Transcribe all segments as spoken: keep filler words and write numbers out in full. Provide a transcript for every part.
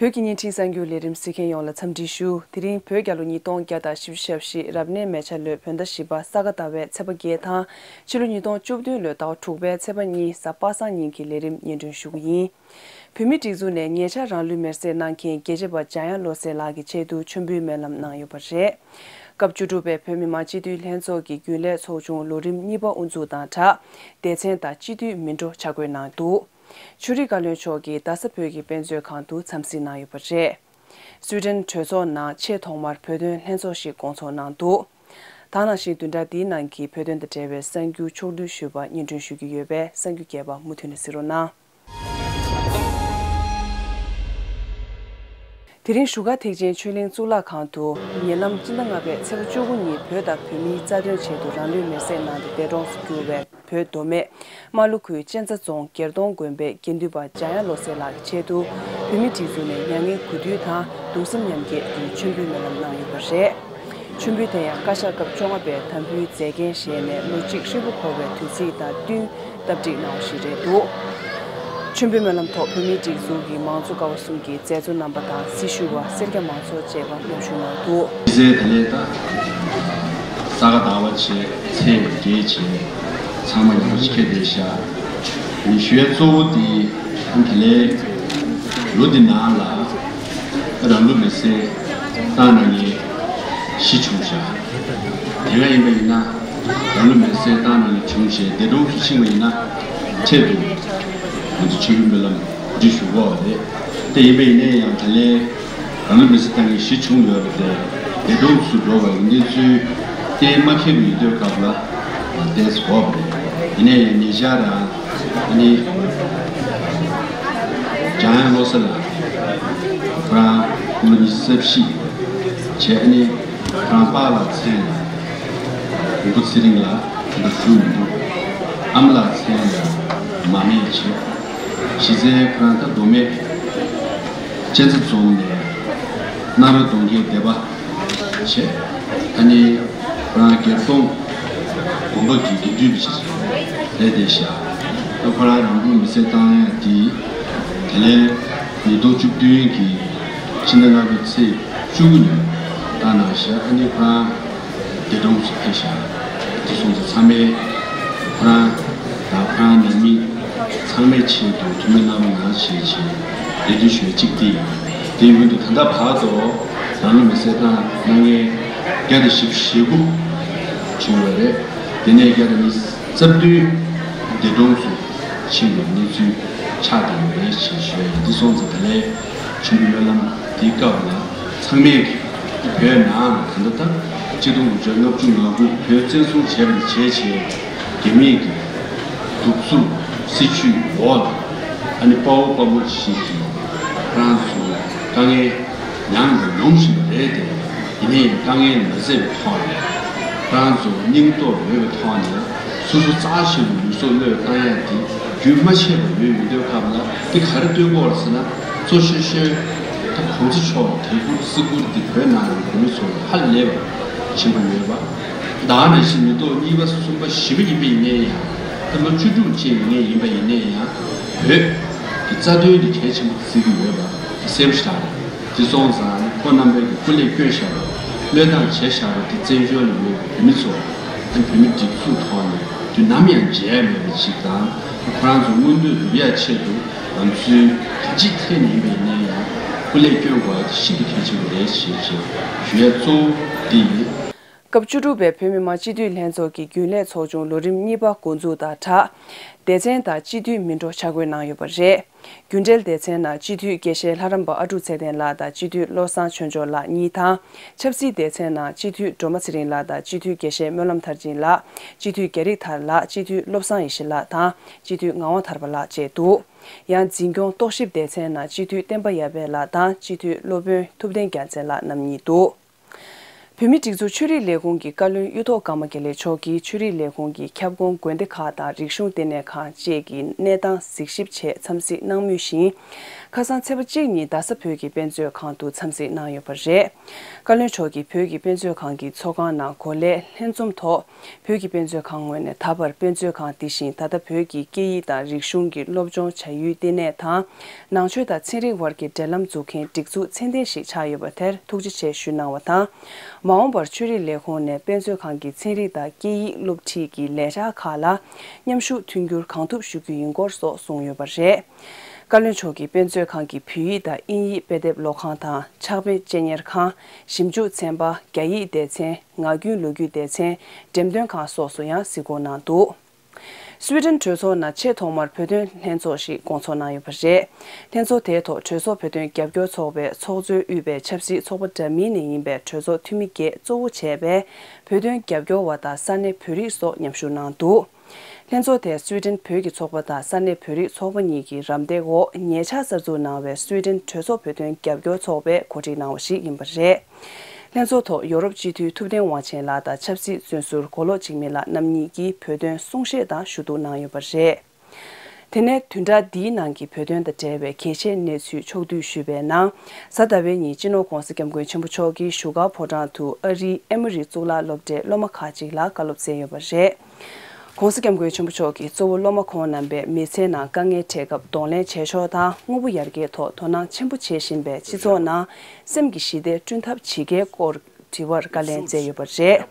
བོད་ཀྱི་བརྙན་འཕྲིན་གསར་འགྱུར་ལས་རིམ་གཟིགས་མཁན་ཡོངས་ལ་འཚམས་འདྲི་ཞུ། དེ་རིང་བོད་རྒྱལ་ལོ་ཉིས་སྟོང་བརྒྱ་དང་བཞི་བཅུ་ཞེ་བཞི་རབ་གནས་མེ་བྱ་ལོའི་བོད་ཟླ་བཞི་པ་ས་ག་ཟླ་བའི་ཚེས་པ་བརྒྱད་དང་ཕྱི་ལོ་ཉིས་སྟོང་བཅུ་བདུན་ལོའི་ཟླ་བ་དྲུག་པའི་ཚེས་པ་གཉིས་གཟའ་པ་སངས་ཉིན་གྱི་ལས་རིམ་སྙན་སྒྲོན་ཞུ་གི་ཡིན། བོད་མིའི་སྒྲིག་འཛུགས་ནས་ཉེ་ཆར་རང་ལུས་མེར་སྲེག་གནང་མཁན་རྒྱལ་གཅེས་པ་འཇམ་དབྱངས་བློ་གསལ་ལགས་ཀྱི་ཆེད་དུ་མཆོད་འབུལ་སྨོན་ལམ་གནང་ཡོད་པ་རེད། སྐབས་བཅུ་དྲུག་པའི་བོད་མི་མང་སྤྱི་འཐུས་ལྷན་ཚོགས་ཀྱི་རྒྱུན་ལས་ཚོགས་ཆུང་ལོ་རིམ་གཉིས་པ་དབུ་འཛུགས་དང་སྦྲགས། སྡེ་ཚན་དང་སྤྱི་འཐུས་མི་འགྲོ་ཕྱག་འཁོད་གནང་འདུག་ཆོས་རིག་བཀའ་བློན་མཆོག་གིས་རྡ་ས་བོད་ཀྱི་དཔེ་མཛོད་ཁང་དུ་འཚམས་གཟིགས་གནང་ཡོད་པ་རེད། སུའེ་ཏེན་གྲོས་ཚོགས་ནང་ཆེས་ཐོག་མར་བོད་དོན་ལྷན་ཚོགས་ཤིག་བསྐོང་ཚོགས་གནང་འདུག་ད་ག་ནང་བཞིན་བདུན་ཕྲག་འདིའི་ནང་གི་བོད་དོན་དང་འབྲེལ་བའི་གསར་འགྱུར་ཕྱོགས་བསྡུས་ཞུས་པ་སྙན་སྒྲོན་ཞུ་རྒྱུ་ཡོད་པས་གསར་འགྱུར་རྒྱས་པ་མུ་མཐུད་ནས་གཟིགས་རོགས་གནང་། དེ་རིང་བཞུགས་སྒར་ཐེག་ཆེན་ཆོས་གླིང་གཙུག་ལག་ཁང་དུ་ཉེ་ལམ་སྤྱི་ཟླ་ལྔ་པའི་ཚེས་པ་བཅུ་དགུ་ཉིན་བོད་དང་བོད་མིའི་རྩ་དོན་ཆེད་དུ་རང་ལུས་མེར་སྲེག་གནང་སྟེ་འདས་གྲོངས་སུ་གྱུར་བའི་བོད་མདོ་སྨད་རྨ་ལྷོ་ཁུལ་གཅན་ཚ་རྫོང་སྒེར་གདོང་དགོན་པའི་དགེ་འདུན་པ་འཇམ་དབྱངས་བློ་གསལ་ལགས་ཀྱི་ཆེད་དུ་བོད་མིའི་སྒྲིག་འཛུགས་ནས་མྱ་ངན་གུས་འདུད་དང་གདུང་སེམས་མཉམ་སྐྱེད་ཀྱི་མཆོད་འབུལ་སྨོན་ལམ་གནང་ཡོད་པ་རེད། མཆོད་འབུལ་དེ་ཡང་བཀའ་ཤག་སྐབས་བཅོ་ལྔ་པའི་དམ་འབུལ་མཛད་འགན་བཞེས་ནས་ལོ་གཅིག་ཧྲིལ་པོ་འཁོར་བའི་དུས་ཚིགས་དང་བསྟུན་བསྟར་སྒྲིག་གནང་བ་ཞིག་རེད་འདུག་མཆོད་འབུལ་སྨོན་ལམ་ཐོག་བོད་མིའི་སྒྲིག་འཛུགས་ཀྱི་མང་གཙོ་ཀ་བ་གསུམ་གྱི་མཛད་གཙོ་རྣམ་པ་དང་སྲི་ཞུ་བ་སེར་སྐྱ་མང་ཚོགས་བཅས་པ་མཉམ་ཞུགས་གནང་འདུག་ཟེར་དེ་ལས་ད་ས་ག་ཟླ་བ་བྱས་ཚེས་བརྒྱད་བྱས་ཚང་མ་ཉམས་ཤིག་ཁེ་བསྡད་ཤག་ནི་ཞུ་ཡ་གཙོ་བོ་དེ་ཨ་དེ་ལས་ལོ་འདི་ནང་ལ་རང་ལུས་མེར་སྲེག་བཏང་ན་ངས་ཤི་བྱུང་ཤག་དེ་ག་ཡིན་པ་ཡིན་ན་རང་ལུས་མེར་སྲེག་བཏང་ན་ངས་བྱུང་བྱས་འདས་གྲོངས་སུ་ཕྱིན་པ་ཡིན་ན་ཆེད་དུ་ང་ཚོ་ཆོས་ལུགས་སྨོན་ལམ་འདི་ཞུ་དགོས་པ་རེད། དེ་ཡིན་པ་ཡིན་ན་ཡང་ད་ལན། རང་ལུས་མེར་སྲེག་བཏང་མཁན་ཞི་བྱུང་ཡོད་རེད་དེ། འདས་གྲོངས་སུ་འགྲོ་བ་ཡིན་དེ་ཚུལ་གཏན་མ་འཁེལ་བའི་ཡོད་དུས་སྐབས་ལ་བལྟས་སུ་འོག་རེད། ཡིན་ནའི་ཡང་ཉེ་ཆར་རང་ཨ་ནི་འཇམ་དབྱངས་བློ་གསལ་ལགས་ཁོ་རང་སྐུ་ལོ་ཉི་ཤུ་རྩ་བཞི་བྱས། ཨ་ནི་ཁོ་རང་པཱ་ལགས་མཚན་ལ་མགོན་པོ་ཚེ་རིང་ལགས་དེ་འདྲ་ཞུ་མི་འདུག་ཨ་མ་ལགས་མཚན་ལ་མ་སྨད་བྱས། གཞི་རྩའི་ཁོ་རང་ད་མདོ་སྨད་གཅན་ཚ་རྫོང་ནས་སྣང་ར་གདོང་རྒྱལ་སྡེ་པ་བྱས། ཨ་ནི་ཁོ་རང་སྒེར་གདོང་དགོན་པ་གི་དགེ་འདུན་པ་ཞིག་རེད་བསྡད་ཤག་ཨ་ཁོ་རང་རང་ལུས་མེར་སྲེག་བཏང་ཡ་དེ་དེ་ལན་ཉིས་སྟོང་བཅུ་བདུན་གི་ཕྱི་ཟླ་ལྔ་པའི་ཚེས་བཅུ་དགུ་ཉིན་བཏང་གནང་ཤག་ཨ་ནི་ཁོ་རང་འདས་གྲོངས་སུ་ཕེབས་ཤག་དེ་སོང་ཙང་ཚང་མས་ཁོ་རང་དང་ཁོ་རང་ནང་མི་ཚང་མའི་ཆེད་དུ་ཐུགས་སྨོན་གནང་རོགས་གནང་ཞེས་བྱས་རེ་འདུན་ཞུ་ཡ་གཅིག་དེ་ཡིན། དེ་ཡིན་དུས་ད་ལྟ་བར་དུ་རང་ལུས་མེར་སྲེག་བཏང་གནང་མཁན་བརྒྱ་དང་བཞི་བཅུ་ཞེ་དགུ་བྱུང་བ་རེད། དེ་ནས་བརྒྱ་དང་ཉི་ཤུ་རྩ་བདུན་འདས་གྲོངས་སུ་ཕྱིན་པའི་གནས་ཚུལ་ཆགས་བསྡད་ཡོད་རེད་ཅེས་ཞུ་ཡ་ཡིན། འདི་སོང་ཙང་ད་ལན་མཆོད་འབུལ་སྨོན་ལམ་འདིའི་སྐབས་ལ་ཚང་མས་ཀྱི་བོད་ནང་ལ་ད་ལྟ་ད་གཅིག་སྟོང་དགུ་བརྒྱ་ལྔ་བཅུ་ང་དགུ་བོད་བཙན་བཟུང་བྱས་པ་ནས་བྱས་བྱས་རྒྱ་མིས་ཀྱི་གདུག་རྩུབ་སྲིད་བྱུས་འོག་ལ་ཨ་ནི་དཔའ་བོ་དཔའ་མོ་ཞིག་གིས་ཁོ་རང་ཚོ་དཀའ་ངལ་མྱངས་དང་མྱོང་བཞིན་པ་རེད་དེ། ཡིན་ནའི་དཀའ་ངལ་མ་བཟོད་པའི་ཐོག་ནས་ཁོ་རང་ཚོ་སྙིང་སྟོབས་ཡོད་པའི་ཐོག་ནས་སོ་སོ་རྩ་ཆེ་བའི་ལུས་སྲོག་བློས་བཏང་ཡ་དེ་རྒྱུན་མ་ཆད་པར་ཡོད་ཡོད་དུས་སྐབས་ལ་དེ་ག་རེ་སྟོན་དགོས་རེད་ཟེར་ན། གཙོ་ཆེ་ཤོས་ད་གོང་ས་མཆོག་གི་དད་བཀུར་བརྩི་བཀུར་འདི་བོད་ནང་ཡང་བོད་མི་ཚོ་ལ་ཧ་ལས་པ་བྱེད་དགོས་ཡོད་པ། ད་ག་ནང་བཞིན་མི་ཐོག་གཉིས་པ་གསུམ་པ་བཞི་པ་ཡིན་པ་ཡིན་ནའི་ཡང་ད་ལོ་བཅུ་དྲུག་ཅན་ཡིན་ནའི་ཡིན་པ་ཡིན་ནའི་ཡང་བོད་ཀྱི་རྩ་དོན་འདི་གལ་ཆེན་པོ་བརྩི་གི་ཡོད་པ་དེ་གསལ་པོ་ཞིག་རེད། དེ་སོང་ཙང་ཁོང་རྣམ་པས་ཀྱི་སྐུ་ལས་བསྐྱོན་བཞག་པ་བློས་བཏང་བྱས་བཞག་པ་དེ་བཙན་བྱོལ་ལ་ཡོད་པའི་བོད་མི་ཚོ་དང་བོད་མི་སྒྲིག་འཛུགས་ཐོག་ནས་དུས་ནམ་ཡང་བརྗེད་ཡ་མེད་པ་ཞིག་དང་། ཁོ་རང་ཚོ་མངོན་འདོད་འགྲུབ་ཡ་ཆེད་དུ་ང་ཚོའི་ག་ཅི་ཐད་ནས་ཡིན་པ་ཡིན་ན་ཡང་སྐུ་ལས་བསྐྱོན་དགོས་པ་དེ་ཤིན་ཏུ་གལ་ཆེན་པོ་རེད་ཞེས་ཞུ་ཡ་གཙོ་བོ་འདི་ཡིན། སྐབས་བཅུ་དྲུག་པའི་བོད་མི་མང་སྤྱི་འཐུས་ལྷན་ཚོགས་ཀྱི་རྒྱུན་ལས་ཚོགས་ཆུང་ལོ་རིམ་གཉིས་པ་འགོ་འཛུགས་དང་སྦྲགས། སྡེ་ཚན་དང་སྤྱི་འཐུས་མི་འགྲོ་ཕྱག་འཁོད་གནང་ཡོད་པ་རེད། རྒྱུན་གྲོལ་སྡེ་ཚན་ནང་སྤྱི་འཐུས་དགེ་བཤེས་ལྷ་རམས་པ་ཨ་ཀྲུག་ཚེ་བརྟན་ལགས་དང་སྤྱི་འཐུས་བློ་བཟང་ཆོས་འབྱོར་ལགས་གཉིས་དང་། ཆབ་སྲིད་སྡེ་ཚན་ནང་སྤྱི་འཐུས་སྒྲོལ་མ་ཚེ་རིང་ལགས་དང་སྤྱི་འཐུས་དགེ་བཤེས་སྨོན་ལམ་མཐར་ཕྱིན་ལགས། སྤྱི་འཐུས་རྒྱ་རིག་ཐར་ལགས། སྤྱི་འཐུས་བློ་བཟང་ཡེ་ཤེས་ལགས་དང་སྤྱི་འཐུས་ངག་དབང་ཐར་པ་ལགས་བཅས་འདུག་ཡང་འཛིན་སྐྱོང་རྟོག་ཞིབ་སྡེ་ཚན་ནང་སྤྱི་འཐུས་བསྟན་པ་ཡར་འཕེལ་ལགས་དང་སྤྱི་འཐུས་སློབ་དཔོན་ཐུབ་བསྟན་རྒྱལ་མཚན་ལགས་རྣམ་གཉིས་འདུག་བོད་མིའི་སྒྲིག་འཛུགས་ཆོས་རིག་ལས་ཁུངས་ཀྱི་བཀའ་བློན་གཡུ་ཐོག་ཀརྨ་དགེ་ལེགས་མཆོག་གིས་ཆོས་རིག་ལས་ཁུངས་ཀྱི་ཁྱབ་ཁོངས་དགོན་སྡེ་ཁག་དང་རིག་གཞུང་ལྟེ་གནས་ཁང་བཅས་ཀྱི་གནས་སྟངས་གཟིགས་ཞིབ་ཆེད་འཚམས་གཟིགས་གནང་མུས་བཞིན། ཁ་སང་ཚེས་པ་གཅིག་ཉིན་རྡ་ས་བོད་ཀྱི་དཔེ་མཛོད་ཁང་དུ་འཚམས་གཟིགས་གནང་ཡོད་པ་རེད། བཀའ་བློན་མཆོག་གིས་བོད་ཀྱི་དཔེ་མཛོད་ཁང་གི་ཚོགས་ཁང་ནང་གོ་ལའི་ལྷན་འཛོམས་ཐོག་བོད་ཀྱི་དཔེ་མཛོད་ཁང་ངོས་ནས་ད་བར་དཔེ་མཛོད་ཁང་དེ་བཞིན་ད་ལྟ་བོད་ཀྱི་སྐད་ཡིག་དང་རིག་གཞུང་གི་སློབ་སྦྱོང་བྱ་ཡུལ་ལྟེ་གནས་དང་། ནང་ཆོས་དང་ཚན་རིག་དབར་གྱི་འབྲེལ་ལམ་འཛུགས་མཁན་སྒྲིག་འཛུགས་ཚད་ལྡན་ཞིག་ཆགས་ཡོད་པ་དེར་ཐུགས་རྗེ་ཆེ་ཞུས་གནང་བ་དང་། མ་འོངས་པར་ཆོས་རིག་ལས་ཁུངས་ནས་དཔེ་མཛོད་ཁང་གི་ཚན་རིག་དང་སྐད་ཡིག་སློབ་ཁྲིད་ཀྱི་ལས་འཆར་ཁག་ལ་མཉམ་ཞུགས་མཐུན་འགྱུར་གང་ཐུབ་ཞུ་རྒྱུ་ཡིན་སྐོར་སོགས་གསུངས་ཡོད་པ་རེད། བཀའ་བློན་མཆོག་གིས་དཔེ་མཛོད་ཁང་གི་བོད་ཡིག་དང་དབྱིན་ཡིག་དཔེ་དེབ་ཀློག་ཁང་དང་ཕྱག་དཔེ་སྤྱན་གཉེར་ཁང་། ཞིབ་འཇུག་ཚན་པ། རྒྱ་ཡིག་སྡེ་ཚན། ངག་རྒྱུན་ལོ་རྒྱུས་སྡེ་ཚན། འགྲེམས་སྟོན་ཁང་སོགས་སུ་ཡང་གཟིགས་སྐོར་གནང་འདུག་སུའེ་ཏེན་གྲོས་ཚོགས་ནང་ཆེས་ཐོག་མར་བོད་དོན་ལྷན་ཚོགས་ཤིག་སྐོང་ཚོགས་གནང་ཡོད་པ་རེད། ལྷན་ཚོགས་དེའི་ཐོག་གྲོས་ཚོགས་བོད་དོན་རྒྱབ་སྐྱོར་ཚོགས་པའི་ཚོགས་གཙོས་དབུས་པའི་ཆབ་སྲིད་ཚོགས་པ་འདྲ་མིན་ནས་ཡིན་པའི་གྲོས་ཚོགས་འཐུས་མི་བརྒྱད་གཙོ་བོ་བྱས་པའི་བོད་དོན་རྒྱབ་སྐྱོར་བ་དང་ས་གནས་བོད་རིགས་སོགས་མཉམ་ཞུགས་གནང་འདུག་ལྷན་ཚོགས་དེར་སུའེ་ཏེན་བོད་ཀྱི་ཚོགས་པ་དང་ས་གནས་བོད་རིགས་ཚོགས་པ་གཉིས་ཀྱི་རམ་འདེགས་འོག་ཉེ་ཆར་གསར་འཛུགས་གནང་བའི་སུའེ་ཏེན་གྲོས་ཚོགས་བོད་དོན་རྒྱབ་སྐྱོར་ཚོགས་པས་གོ་སྒྲིག་གནང་བ་ཞིག་ཡིན་པ་རེད། ལྷན་ཚོགས་ཐོག་ཡོ་རོབ་སྤྱི་འཐུས་ཐུབ་བསྟན་དབང་ཆེན་ལགས་དང་ཆབ་སྲིད་བཙོན་ཟུར་མགོ་ལོག་འཇིགས་མེད་ལགས་རྣམ་གཉིས་ཀྱིས་བོད་དོན་གསུང་བཤད་དང་ཞུ་གཏུག་གནང་ཡོད་པ་རེད། དེ་ནས་བདུན་ཕྲག་འདིའི་ནང་གི་བོད་དོན་དང་འབྲེལ་བའི་གལ་ཆེའི་གནས་ཚུལ་ཕྱོགས་བསྡུས་ཞུས་པའི་ནང་། གཟའ་ཟླ་བའི་ཉིན་སྤྱི་ནོར་༧གོང་ས་༧སྐྱབས་མགོན་ཆེན་པོ་མཆོག་གིས་བཞུགས་སྒར་ཕོ་བྲང་དུ་ཨ་རིའི་ཨེ་མོ་རི་གཙུག་ལག་སློབ་གྲྭའི་སློབ་མ་ཁག་ཅིག་ལ་བཀའ་སློབ་སྩལ་ཡོད་པ་རེད། ༧གོང་ས་༧སྐྱབས་མགོན་ཆེན་པོ་མཆོག་གིས་གཙོ་བོ་སློབ་མ་ཁོང་རྣམ་པས་མི་ཚེའི་ནང་དཀའ་ངལ་འཕྲད་སྐབས་གདོང་ལེན་བྱེད་ཕྱོགས་དང་དངོས་པོ་ཡར་རྒྱས་ཐོག་དོ་སྣང་ཆེན་པོ་བྱེད་བཞིན་པའི་སྤྱི་ཚོགས་ནང་སེམས་ཀྱི་ཞི་བདེ་བསྐྲུན་ཐབས་བྱེད་གལ་སྐོར་དྲི་བར་བཀའ་ལན་སྩལ་ཡོད་པ་རེད།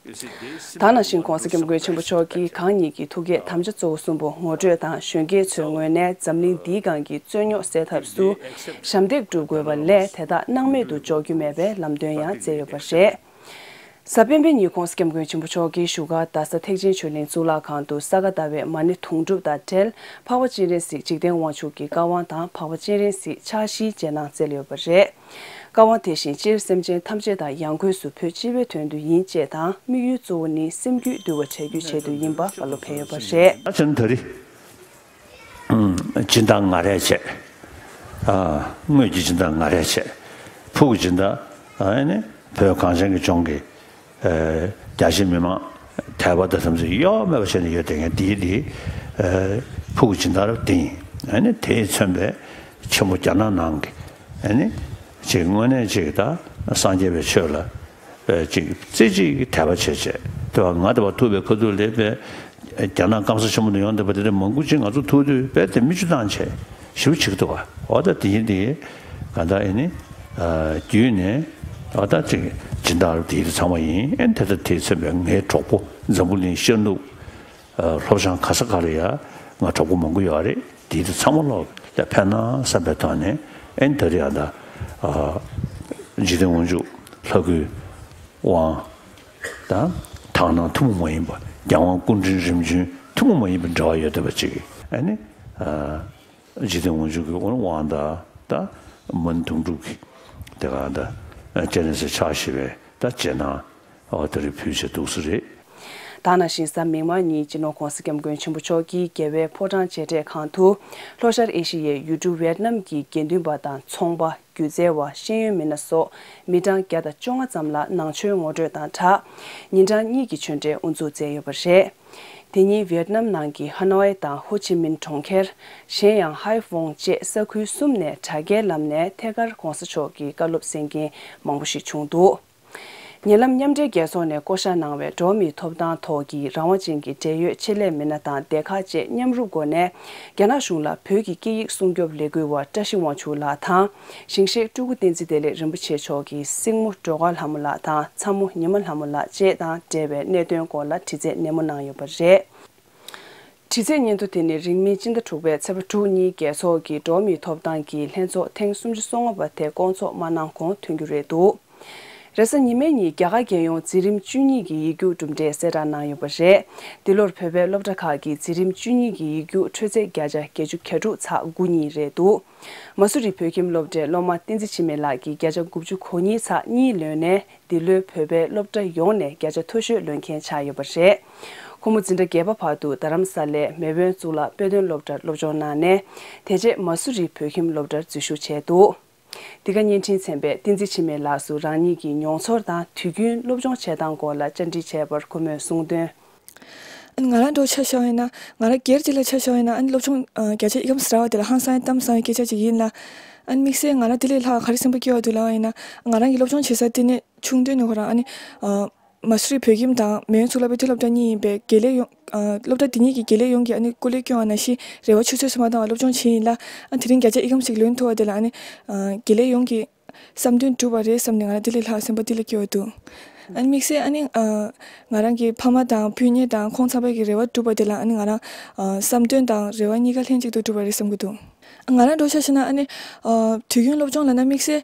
ད་ནང་བཞིན་༧གོང་ས་༧སྐྱབས་མགོན་ཆེན་པོ་མཆོག་གིས་གང་ཉིད་ཀྱི་ཐུགས་བསྐྱེད་དམ་བཅའ་གཙོ་བོ་གསུམ་པོ་ངོ་སྤྲོད་དང་། གཞོན་སྐྱེས་ཚོའི་ངོས་ནས་འཛམ་གླིང་འདིའི་སྒང་གི་རྩོད་རྙོག་སེལ་ཐབས་སུ་ཞབས་འདེགས་སྒྲུབ་དགོས་པ་ལས་དེ་དག་སྣང་མེད་དུ་འཇོག་རྒྱུ་མེད་པའི་ལམ་སྟོན་ཡང་སྩལ་ཡོད་པ་རེད། གཟའ་སྤེན་པའི་ཉིན་༧གོང་ས་༧སྐྱབས་མགོན་ཆེན་པོ་མཆོག་གིས་བཞུགས་སྒར་རྡ་ས་ཐེག་ཆེན་ཆོས་གླིང་གཙུག་ལག་ཁང་དུ་ས་ག་ཟླ་བའི་མ་ཎི་དུང་སྒྲུབ་དང་འབྲེལ་འཕགས་པ་སྤྱན་རས་གཟིགས་འཇིག་རྟེན་དབང་ཕྱུག་གི་བཀའ་དབང་དང་འཕགས་པ་སྤྱན་རས་གཟིགས་ཕྱག་བཞིའི་རྗེས་གནང་སྩལ་ཡོད་པ་རེད། བཀའ་དབང་དེ་བཞིན་སྤྱིར་སེམས་ཅན་ཐམས་ཅད་དང་ཡང་སྒོས་སུ་བོད་སྤྱི་པའི་དོན་དུ་ཡིན་ཅེས་དང་། དམིགས་ཡུལ་གཙོ་བོ་ནི་སེམས་རྒྱུད་འདུལ་བ་བྱ་རྒྱུའི་ཆེད་དུ་ཡིན་པ་བཀའ་སློབ་ཕེབས་ཡོད་པ་རེད། ཨ་ཅེ་ན་ད་རི། སྦྱིན་བདག་ང་རེད་བྱས། ཨ། དངུལ་གྱི་སྦྱིན་བདག་ང་རེད་བྱས། ཕུགས་ཀྱི་སྦྱིན་བདག་ཨ་ནི་བོད་གངས་ཅན་གྱི་ལྗོངས་ཀྱི་ཨ་རྒྱ་ཆེའི་མི་མང་དད་པ་དང་དམ་ཚིག་གཡོ་མེད་པ་བྱས་ནས་ཡོད་བསྡད་མཁན་འདིའི་འདི་ཨ་ཕུགས་ཀྱི་སྦྱིན་བདག་རབ་འདི་ཡིན། ཨ་ནི་དེས་མཚོན་པའི་ཆེན་པོ་རྒྱ་ནག་ནང་གི་ཨ་ནི་ཅིག་དངོས་གནས་ཅིག་ད་སངས་རྒྱས་པའི་ཆོས་ལ། པའི་ཅིག་རྩེ་གཅིག་གི་དད་པ་བྱེད་བྱེད་དེ་བ་ང་དེ་བ་ཐུབ་པའི་ཁ་ཐུག་ལས་པའི་རྒྱ་ནག་སྐམ་ས་ཆེན་པོ་ནས་ཡོང་བསྡད་པ་དེ་འདྲ་མང་པོ་ཅིག་ང་ཚོ་ཐུག་དུས་དཔེ་དེ་མི་བཅུ་བཏང་བྱས་ཞིབ་བྱེད་ཀྱི་འདུག་བ། འོ་ད་དེ་ཡིན་དེ་ག་ད་ཨེ་ནི་བརྒྱུད་ནས་འོ་ད་ཅིག་སྦྱིན་བདག་དེ་ཚང་མ་ཡིན། ཨེ་དེ་ད་དེ་ཚན་པའི་ངའི་གྲོགས་པོ་འཛམ་བུ་གླིང་ཤར་ནུབ། ཨ། སློབ་སྦྱོང་ག་ས་ག་ལ་ཡ་ང་གྲོགས་པོ་མང་པོ་ཡོད་རེད། དེ་དུས་ཚང་མ་ལོག་ལ་ཕན་ན་བསམ་པའི་ཐོག་ནས་ཨེ་ད་རེས་ཨ་ད་ཨ་འཇིག་རྟེན་དབང་ཕྱུག་ལྷ་སྐུའི་དབང་དང་དག་སྣང་ཐུན་མོང་མ་ཡིན་པ་རྒྱལ་དབང་སྐུ་ཕྲེང་རིམ་བྱོན་ཐུན་མོང་མ་ཡིན་པའི་འབྲེལ་བ་ཡོད་བསྡད་པ་ཅིག་ཨ་ནི་ཨ་འཇིག་རྟེན་དབང་ཕྱུག་གི་དབང་དང་ད་མ་ཎི་དུང་སྒྲུབ་ཀྱི་དེ་ག་ད་སྤྱན་རས་གཟིགས་ཕྱག་བཞི་པའི་ད་རྗེས་གནང་། ཨོ་དེ་རིང་ཕུལ་བྱས་འདུག་སེ་རེད། ད་ནང་བཞིན་གཟའ་མིག་དམར་ཉིན་སྤྱི་ནོར་༧གོང་ས་༧སྐྱབས་མགོན་ཆེན་པོ་མཆོག་གིས་རྒྱལ་བའི་ཕོ་བྲང་མཇལ་འཕྲད་ཁང་དུ་ལྷོ་ཤར་ཨེ་ཤི་ཡའི་ཡུལ་གྲུ་ཝེད་ནམ་གྱི་དགེ་འདུན་པ་དང་ཚོང་པ། སྒྱུ་རྩལ་བ། ཤེས་ཡོན་མི་སྣ་སོགས་མི་གྲངས་བརྒྱ་དང་བཅོ་ལྔ་ཙམ་ལ་ནང་ཆོས་ངོ་སྤྲོད་དང་སྦྲགས་ཉིན་གྲངས་གཉིས་ཀྱི་ཆོས་འབྲེལ་དབུ་འཛུགས་མཛད་ཡོད་པ་རེད། དེ་ཉིན་ཝེད་ནམ་ནང་གི་ཧ་ནོའི་དང་ཧོ་ཆི་མིན་གྲོང་ཁྱེར། གཞན་ཡང་ཧའེ་ཧྥོང་བཅས་ས་ཁུལ་གསུམ་ནས་དྲ་རྒྱའི་ལམ་ནས་ཐད་ཀར་༧གོང་ས་མཆོག་གི་བཀའ་སློབ་གསན་མཁན་མང་པོ་ཞིག་བྱུང་འདུག་ཉེ་ལམ་མཉམ་འབྲེལ་རྒྱལ་ཚོགས་ནས་བསྐོ་བཞག་གནང་བའི་འགྲོ་བ་མིའི་ཐོབ་ཐང་ཐོག་གི་རང་དབང་ཅན་གྱི་འབྲེལ་ཡོད་ཆེད་ལས་མི་སྣ་དང་སྡེ་ཁག་བཅས་མཉམ་རུབ་སྒོ་ནས་རྒྱ་ནག་གཞུང་ལ་བོད་ཀྱི་སྐད་ཡིག་སྲུང་སྐྱོབ་ལས་འགུལ་བ་བཀྲ་ཤིས་དབང་ཕྱུག་ལགས་དང་། ཞིང་གཤེགས་སྤྲུལ་སྐུ་བསྟན་འཛིན་བདེ་ལེགས་རིན་པོ་ཆེ་མཆོག་གི་སྲིང་མོ་སྒྲོལ་དཀར་ལྷ་མོ་ལགས་དང་ཚ་མོ་ཉི་མ་ལྷ་མོ་ལགས་བཅས་དང་འབྲེལ་བའི་གནད་དོན་སྐོར་ལ་དྲི་རྩད་ནན་མོ་གནང་ཡོད་པ་རེད། དྲི་རྩད་སྙན་ཐོ་དེ་ནི་རིང་མིན་སྤྱི་ཟླ་དྲུག་པའི་ཚེས་པ་དྲུག་ཉིན་རྒྱལ་ཚོགས་ཀྱི་འགྲོ་བ་མིའི་ཐོབ་ཐང་གི་ལྷན་ཚོགས་ཐེངས་སུམ་ཅུ་སོ་ལྔ་པ་དེ་སྐོང་ཚོགས་མ་གནང་གོང་ཐོན་རྒྱུ་རེད་འདུག་རེས་གཟའ་ཉི་མའི་ཉིན་རྒྱ་གར་རྒྱལ་ཡོངས་འཛིན་རིམ་བཅུ་གཉིས་ཀྱི་ཡིག་རྒྱུགས་གྲུབ་འབྲས་གསལ་བསྒྲགས་གནང་ཡོད་པ་རེད། འདི་ལོར་བོད་པའི་སློབ་གྲྭ་ཁག་གི་འཛིན་རིམ་བཅུ་གཉིས་ཀྱི་ཡིག་རྒྱུགས་འཕྲོད་ཚད་བརྒྱ་ཆ་བརྒྱད་ཅུ་གྱ་དྲུག་ཚེག་དགུ་གཉིས་རེད་འདུག་མ་སུ་རི་བོད་ཁྱིམ་སློབ་གྲྭའི་སློབ་མ་བསྟན་འཛིན་འཆི་མེད་ལགས་ཀྱིས་བརྒྱ་ཆ་དགུ་བཅུ་གོ་གཉིས་ཚེག་གཉིས་ལོན་ནས། འདི་ལོའི་བོད་པའི་སློབ་གྲྭ་ཡོངས་ནས་བརྒྱ་ཆ་མཐོ་ཤོས་ལོན་མཁན་ཆགས་ཡོད་པ་རེད། ཁོ་མོ་འཛིན་གྲྭ་བརྒྱད་པ་བར་དུ་རྡ་རམ་ས་ལའི་མེས་དབོན་གཙུག་ལག་དཔེ་སྟོན་སློབ་གྲྭར་སློབ་སྦྱོང་གནང་ནས། དེ་རྗེས་མ་སུ་རི་བོད་ཁྱིམ་སློབ་གྲྭར་འཛུལ་ཞུགས་བྱས་འདུག་འདི་ག་བརྙན་འཕྲིན་ཚན་པས་བསྟན་འཛིན་འཆི་མེད་ལགས་སུ་རང་ཉིད་ཀྱི་མྱོང་ཚོར་དང་དུས་རྒྱུན་སློབ་སྦྱོང་བྱེད་སྟངས་སྐོར་ལ་བཅར་འདྲི་བྱས་པར་ཁོ་མོས་གསུངས་དོན། ང་རང་འདྲ་ཆ་བཞག་ཡིན་ན། ང་རང་སྒེར་གྱི་ལ་ཆ་བཞག་ཡིན་ན། ཨ་ནི་སློབ་སྦྱོང་ཨ་བརྒྱ་ཆ་ཨི་ཁམས་ར་བ་དེ་ལ་ཧང་སང་གཏམ་བཟང་བའི་སྐད་ཆ་ཅིག་ཡིན་ལ། ཨ་ནི་དམིགས་བསལ་ང་རང་དེ་ལས་ལྷག་ག་རེ་སེམས་པ་སྐྱོ་བ་འདུག་ལབ་པ་ཡིན་ན། ང་རང་གི་སློབ་སྦྱོང་བྱེད་ས་དེ་ནས་ཆུང་དུས་ནས་ཁོ་རང་ཨ་ནི་ཨ་མ་སུ་རི་བོད་ཁྱིམ་དང་མེ་ཡོན་གཙུག་ལག་དཔེ་སྟོན་སློབ་གྲྭ་གཉིས་ཡིན་པས། དགེ་ལས་ཡོངས་ཨ་སློབ་གྲྭ་དེ་གཉིས་ཀྱི་དགེ་ལས་ཡོངས་ཀྱིས་ཨ་ནི་སྐུ་ལས་སྐྱོན་པ་ནང་བཞིན་རེ་བ་ཆུད་ཟོས་སུ་མ་བཏང་བར་སློབ་སྦྱོང་བྱས་ཡིན་ལ། ཨ་དེ་རིང་བརྒྱ་ཆ་ཨི་ཁམས་ཤིག་ལོན་ཐུབ་པ་དེ་ལ་ཨ་ནི་ཨ་དགེ་ལས་ཡོངས་ཀྱི་བསམ་དོན་འགྲུབ་པ་རེད་བསམ་ནས། ང་རང་དེ་ལས་ལྷག་སེམས་པ་དེ་ལ་སྐྱོ་བ་འདུག་ཨ་ནི་དམིགས་བསལ་ཨ་ནི་ཨ་ང་རང་གི་ཕ་མ་དང་སྤུན་ཉེ་དང་ཁོང་ཚང་མ་གི་རེ་བ་འགྲུབ་པ་དེ་ལ་ཨ་ནི་ང་རང་ཨ་བསམ་དོན་དང་རེ་བ་གཉིས་ཀ་ལྷན་ཅིག་ཏུ་འགྲུབ་པ་རེད་བསམ་གྱི་འདུག་ང་རང་འདྲ་ཆ་བཞག་ན་ཨ་ནི་ཨ་དུས་རྒྱུན་སློབ་སྦྱོང་ལབ་ན་དམིགས་བསལ་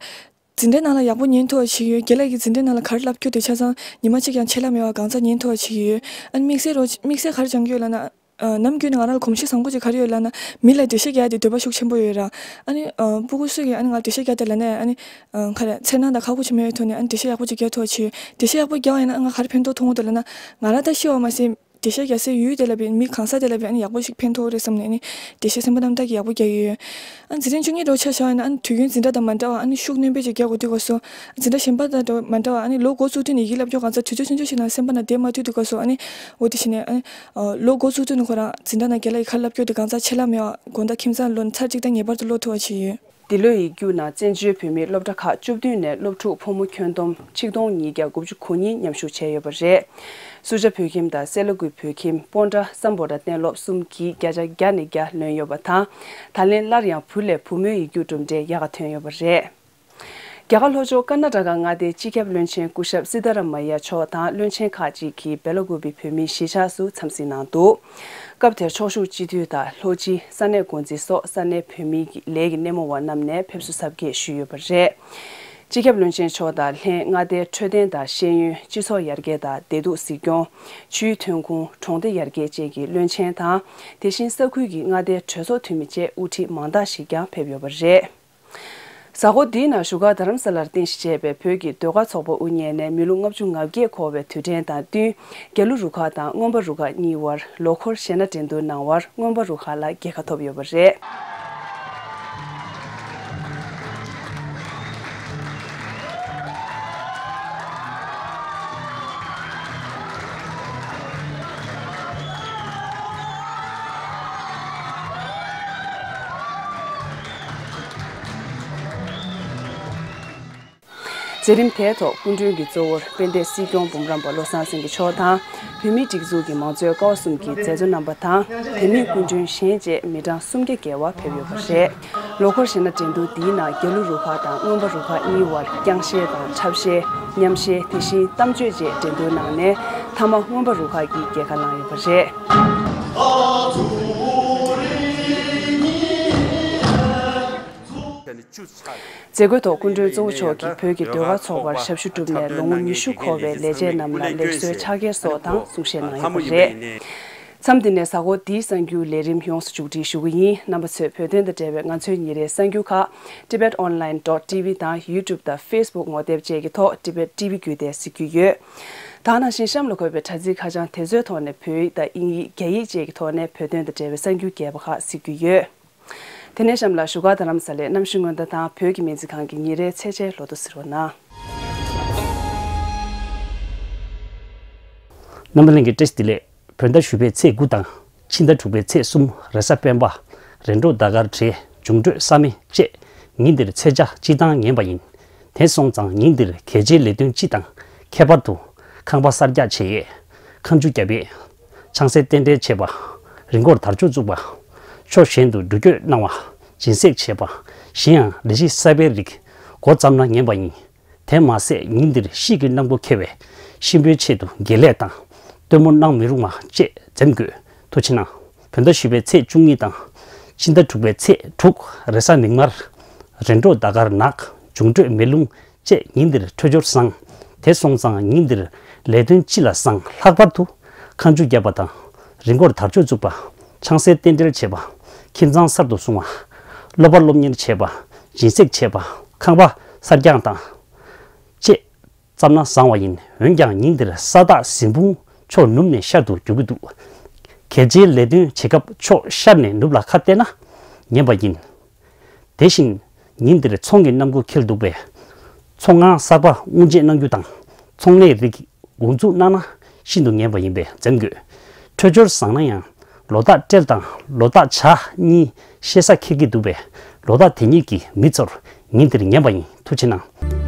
འཛིན་གྲྭ་ནང་ལ་ཡག་པོ་ཉན་ཐུབ་པ་བྱེད་ཀྱི་ཡོད། རྒན་ལགས་ཀྱིས་འཛིན་གྲྭ་ནང་ལ་ག་རེ་བསླབ་རྒྱུ་དེ་ཆ་ཚང་ཉི་མ་གཅིག་ཀྱང་ཆད་ལྷག་མེད་པར་གང་ཚང་ཉན་ཐུབ་པ་བྱེད་ཀྱི་ཡོད། ཨ་ནི་དམིགས་བསལ་རོ་དམིགས་བསལ་ག་རེ་སྦྱང་གི་ཡོད་ལབ་ན། ཨ་ནམ་རྒྱུན་ནས་ང་རང་ལ་གོམས་གཤིས་བཟང་པོ་ཅིག་ག་རེ་ཡོད་ལབ་ན། མི་ལ་འགྲེལ་བཤད་རྒྱག་ཡ་དེ་འདོད་པ་ཤུགས་ཆེན་པོ་ཡོད་ར། ཨ་ནི་ཨ་སྤུ་གུ་སུ་གིས་ཨ་ནི་ང་འགྲེལ་བཤད་རྒྱག་དེ་ལབ་ན་ཨ་ནི་ཨ་ག་རེ་འཚེར་སྣང་དང་ཁག་པོ་ཅིག་མེད་པའི་ཐོག་ནས་ཨ་ནི་འགྲེལ་བཤད་ཡག་པོ་ཅིག་རྒྱག་ཐུབ་པ་བྱེད། འགྲེལ་བཤད་ཡག་པོ་རྒྱག་པ་ཡིན་ན་ཨ་ང་ག་རེ་ཕན་ཐོགས་མཐོང་གི་འདུག་ལབ་ན། ང་རང་ད་ཤེས་པ་མ་ཟད་འགྲེལ་བཤད་རྒྱག་སའི་ཡུལ་དེ་ལ་བས་མི་གང་ཟག་དེ་ལ་བས་ཨ་ནི་ཡག་པོ་ཞིག་ཕན་ཐོགས་རེད་བསམ་ནས་ཨ་ནི་འགྲེལ་བཤད་སེམས་པ་རྣམ་དག་གིས་ཡག་པོ་རྒྱག་གི་ཡོད། ཨ་ནི་འཛིན་གྲྭ་བཅུ་གཉིས་འདྲ་ཆ་བཞག་ཡིན་ན་ཨ་ནི་དུས་རྒྱུན་འཛིན་གྲྭ་དང་མ་འདྲ་བ་ཨ་ནི་ཤུགས་སྣོན་པོ་ཅིག་རྒྱག་དགོས་དུས་སྐབས་སུ། འཛིན་གྲྭ་གཞན་པ་དང་འདྲ་མ་འདྲ་བ་ཨ་ནི་ལོ་འགོ་བཙུགས་དུས་ནས་ཡི་གེ་བསླབ་རྒྱུ་གང་ཚང་དུས་ཚོད་ཆུང་ཆུང་ཞིག་ནང་སེམས་པ་ནང་བསྡད་མ་ཐུབ་དུས་སྐབས་སུ། ཨ་ནི་འོ་དེ་བྱས་ནས་ཨ་ནི་ལོ་འགོ་བཙུགས་དུས་ནས་ཁོ་རང་འཛིན་གྲྭ་ནང་རྒན་ལགས་ཀྱིས་ག་རེ་བསླབ་རྒྱུ་དེ་གང་ཚང་ཆད་ལྷག་མེད་པ་དགོང་དག་ཁྱིམ་ཚང་ལོ་ཚར་གཅིག་དང་ངེས་པར་དུ་ཀློག་ཐུབ་པ་བྱས་ཡོད། འདི་ལོའི་ཡིག་རྒྱུགས་ནང་བཙན་བྱོལ་བོད་མིའི་སློབ་གྲྭ་ཁག་བཅུ་བདུན་ནས་སློབ་ཕྲུག་ཕོ་མོ་ཁྱོན་བསྡོམས་ཆིག་སྟོང་ཉིས་བརྒྱ་དགུ་བཅུ་གོ་གཉིས་མཉམ་ཞུགས་བྱས་ཡོད་པ་རེད། སུ་ཇཱ་བོད་ཁྱིམ་དང་སེ་ལ་ཀུའི་བོད་ཁྱིམ། སྤོན་ཊ་སམ་བྷོ་ཊ་གཏན་སློབ་གསུམ་གྱིས་བརྒྱ་ཆ་བརྒྱ་ནས་བརྒྱ་ལོན་ཡོད་པ་དང་། ད་ལན་སླར་ཡང་བུ་ལས་བུ་མོའི་ཡིག་རྒྱུགས་གྲུབ་འབྲས་ཡག་ག་ཐོན་ཡོད་པ་རེད། རྒྱ་གར་ལྷོ་ཕྱོགས་ཀར་ན་ཊ་ཀ་མངའ་སྡེའི་སྤྱི་ཁྱབ་བློན་ཆེན་སྐུ་ཞབས་སི་ཏཱ་ར་མ་ཡ་མཆོག་དང་བློན་ཆེན་ཁག་ཅིག་གིས་སྦེ་ལ་ཀུ་པི་བོད་མིའི་གཞིས་ཆགས་སུ་འཚམས་གཟིགས་གནང་འདུག་སྐབས་དེར་ཕྱོགས་བཞུགས་སྤྱི་འཐུས་དང་ལྷོ་སྤྱི། ས་གནས་འགོ་འཛིན་སོགས་ས་གནས་བོད་མིའི་ལས་ཀྱི་སྣེ་མོ་བ་རྣམས་ནས་ཕེབས་བསུ་གཟབ་རྒྱས་ཞུས་ཡོད་པ་རེད། སྤྱི་ཁྱབ་བློན་ཆེན་མཆོག་དང་ལྷན་མངའ་སྡེའི་འཕྲོད་བསྟེན་དང་ཤེས་ཡོན། སྤྱི་ཚོགས་ཡར་རྒྱས་དང་བདེ་སྡུག་གཟིགས་སྐྱོང་། ཆུའི་ཐོན་ཁུངས། གྲོང་སྡེ་ཡར་རྒྱས་བཅས་ཀྱི་བློན་ཆེན་དང་། དེ་བཞིན་ས་ཁུལ་གྱི་མངའ་སྡེའི་གྲོས་ཚོགས་འཐུས་མི་བཅས་དབུ་ཁྲིད་མང་དག་ཞིག་ཀྱང་ཕེབས་ཡོད་པ་རེད། གཟའ་འཁོར་འདིའི་ནང་བཞུགས་སྒར་རྡ་རམ་ས་ལར་རྟེན་གཞི་བྱས་པའི་བོད་ཀྱི་ཟློས་གར་ཚོགས་པ་དབུ་བརྙེས་ནས་མི་ལོ་ལྔ་བཅུ་ང་བརྒྱད་འཁོར་བའི་དུས་དྲན་དང་བསྟུན། རྒྱ་ལུ་རུ་ཁག་དང་རྔོན་པ་རུ་ཁག་གཉིས་དབར་ལོ་འཁོར་གཞས་སྣ་འགྲན་བསྡུར་གནང་བར་རྔོན་པ་རུ་ཁག་ལ་རྒྱལ་ཁ་ཐོབ་ཡོད་པ་རེད། མཛད་རིམ་དེའི་ཐོག་སྐུ་མགྲོན་གྱི་གཙོ་བོར་དཔལ་ལྡན་སྲིད་སྐྱོང་འབུམ་རམས་པ་བློ་བཟང་སེང་གེ་མཆོག་དང་། བོད་མིའི་སྒྲིག་འཛུགས་ཀྱི་མང་གཙོའི་ཀ་བ་གསུམ་གྱི་མཛད་གཙོ་རྣམ་པ་དང་། དེ་མིན་སྐུ་མགྲོན་གཞན་བཅས་མི་གྲངས་སུམ་བརྒྱ་བརྒལ་བ་ཕེབས་ཡོད་པ་རེད། ལོ་འཁོར་གཞས་སྣ་འགྲན་བསྡུར་འདིའི་ནང་རྒྱ་ལུ་རུ་ཁག་དང་རྔོན་པ་རུ་ཁག་གཉིས་དབར་རྐྱང་གཞས་དང་འཁྲབ་གཞས། མཉམ་གཞས། དེ་བཞིན་གཏམ་བརྗོད་བཅས་འགྲན་བསྡུར་གནང་ནས་མཐའ་མ་རྔོན་པ་རུ་ཁག་གིས་རྒྱལ་ཁ་བླངས་ཡོད་པ་རེད། མཛད་སྒོའི་ཐོག་སྐུ་མགྲོན་གཙོ་བོ་མཆོག་གིས་བོད་ཀྱི་ཟློས་གར་ཚོགས་པར་ཞབས་ཞུ་བསྒྲུབས་ནས་ལོ་ངོ་ཉི་ཤུ་འཁོར་བའི་ལས་བྱེད་རྣམས་ལ་ལེགས་གསོའི་ཕྱག་འཁྱེར་སོགས་དང་གསུང་བཤད་གནང་ཡོད་པ་རེད། མཚམས་འདི་ནས་གཟའ་འཁོར་འདིའི་གསར་འགྱུར་ལས་རིམ་ཡོངས་སུ་མཇུག་སྒྲིལ་ཞུ་གི་ཡིན། རྣམ་པ་ཚོས་བོད་དོན་དང་འབྲེལ་བའི་ང་ཚོའི་ཉིན་རེའི་གསར་འགྱུར་ཁག Tibet Online dot T V དང་YouTube དང་Facebook ངོ་དེབ་བཅས་ཀྱི་ཐོག་Tibet T V བརྒྱུད་དེ་གཟིགས་རྒྱུ་ཡོད། ད་ག་ནང་བཞིན་གཤམ་ལ་འཁོད་པའི་དྲ་ཚིགས་ཁ་བྱང་དེ་ཚོའི་ཐོག་ནས་བོད་ཡིག་དང་དབྱིན་ཡིག་རྒྱ་ཡིག་བཅས་ཀྱི་ཐོག་ནས་བོད་དོན་དང་འབྲེལ་བའི་གསར་འགྱུར་རྒྱས་པ་ཁག་གཟིགས་རྒྱུ་ཡོད། དེ་ནས་གཤམ་ལ་བཞུགས་སྒར་རྡ་རམ་ས་ལའི་གནམ་གཤིས་སྔོན་བརྡ་དང་བོད་ཀྱི་སྨན་རྩིས་ཁང་གི་ཉིན་རེའི་ཚེས་ཆའི་ལོ་ཐོ་གཟིགས་རོགས་གནང་། རྣམ་པ་ལྷན་རྒྱས་བཀྲ་ཤིས་བདེ་ལེགས། བོད་ཟླ་བཞི་པའི་ཚེས་དགུ་དང་ཕྱི་ཟླ་དྲུག་པའི་ཚེས་གསུམ། རེས་གཟའ་སྤེན་པ། རེས་འགྲོགས་ཟླ་སྐར་བྲལ། འབྱུང་འཕྲོད་ས་མེ་བཅས་ཉིན་འདིར་ཚེས་ཆ་སྤྱི་བཏང་ངན་པ་ཡིན། དེ་སོང་ཙང་ཉིན་འདིར་གལ་ཆེའི་ལས་དོན་སྤྱི་དང་ཁྱད་པར་དུ་ཁང་པ་གསར་རྒྱག་བྱེད་ཡས། ཁ་མཆུ་རྒྱབ་ཡས། ཆང་སའི་རྟེན་འབྲེལ་བྱེད་པ། རི་མགོར་དར་ལྕོག་བཙུགས་པ། ཕྱོགས་གཞན་དུ་འགྲུལ་སྐྱོད་གནང་བ། སྦྱིན་སྲེག་བྱེད་པ། གཞན་ཡང་ལས་གཞི་གསར་པའི་རིགས་འགོ་བརྩམས་ན་ངན་པ་ཡིན། དེ་མ་ཟད་ཉིན་འདིར་དཔྱིད་ཀྱི་གནམ་སྒོ་ཁེལ་བས་གཤིན་པོའི་ཆེད་དུ་དགེ་ལས་དང་སྟོན་མོ་གནང་མི་རུང་བ་བཅས་འཛེམ་དགོས། ཐུགས་རྗེ་གནང་། བོད་ཟླ་བཞི་པའི་ཚེས་བཅུ་གཉིས་དང་ཕྱི་ཟླ་དྲུག་པའི་ཚེས་དྲུག། རེས་གཟའ་མིག་དམར། རེས་འགྲོགས་ཟླ་སྐར་ནག། འབྱུང་འཕྲོད་མེ་རླུང་བཅས་ཉིན་འདིར་འཕྲོད་སྦྱོར་བཟང་། དེ་སོང་ཙང་ཉིན་འདིར་ལས་དོན་སྤྱི་ལ་བཟང་། ལྷག་པར་དུ་ཁ་མཆུ་རྒྱབ་པ་དང་རི་མགོར་དར་ལྕོག་བཙུགས་པ། ཆང་སའི་རྟེན་འབྲེལ་བྱེད་པ། ཁྱིམ་ཚང་གསར་དུ་སྲུང་བ། སློབ་པ་སློབ་གཉེར་བྱེད་པ། སྦྱིན་སྲེག་བྱེད་པ། ཁང་པ་གསར་རྒྱག་དང་བཅས་བརྩམས་ན་བཟང་བ་ཡིན། འོན་ཀྱང་ཉིན་འདིར་ས་བདག་གཟིམ་དཔུང་ཕྱོགས་ནུབ་ནས་ཤར་དུ་རྒྱུག་གི་འདུག་གལ་ཆེའི་ལས་དོན་བྱེད་སྐབས་ཕྱོགས་ཤར་ནས་ནུབ་ལ་ཁ་གཏད་ན་ངན་པ་ཡིན། དེ་བཞིན་ཉིན་འདིར་ཚོང་གི་གནམ་སྒོ་འཁེལ་འདུག་པས། ཚོང་ཁང་གསར་པ་དབུ་འབྱེད་གནང་རྒྱུ་དང་ཚོང་ལས་རིགས་འགོ་འཛུགས་གནང་ན་ཤིན་ཏུ་ངན་པ་ཡིན་པས་འཛེམ་དགོས། ཆོས་འབྱོར་བཟང་ན་ཡང་། ལོ་རྟགས་སྤྲེལ་དང་ལོ་རྟགས་བྱ་གཉིས་ཤེས་བྱ་འཁྱེར་གྱི་འདུག་པས། ལོ་རྟགས་དེ་གཉིས་ཀྱི་མི་ཚོར་ཉིན་འདིར་ཉན་པ་ཡིན། ཐུགས་ཆེ་གནང་།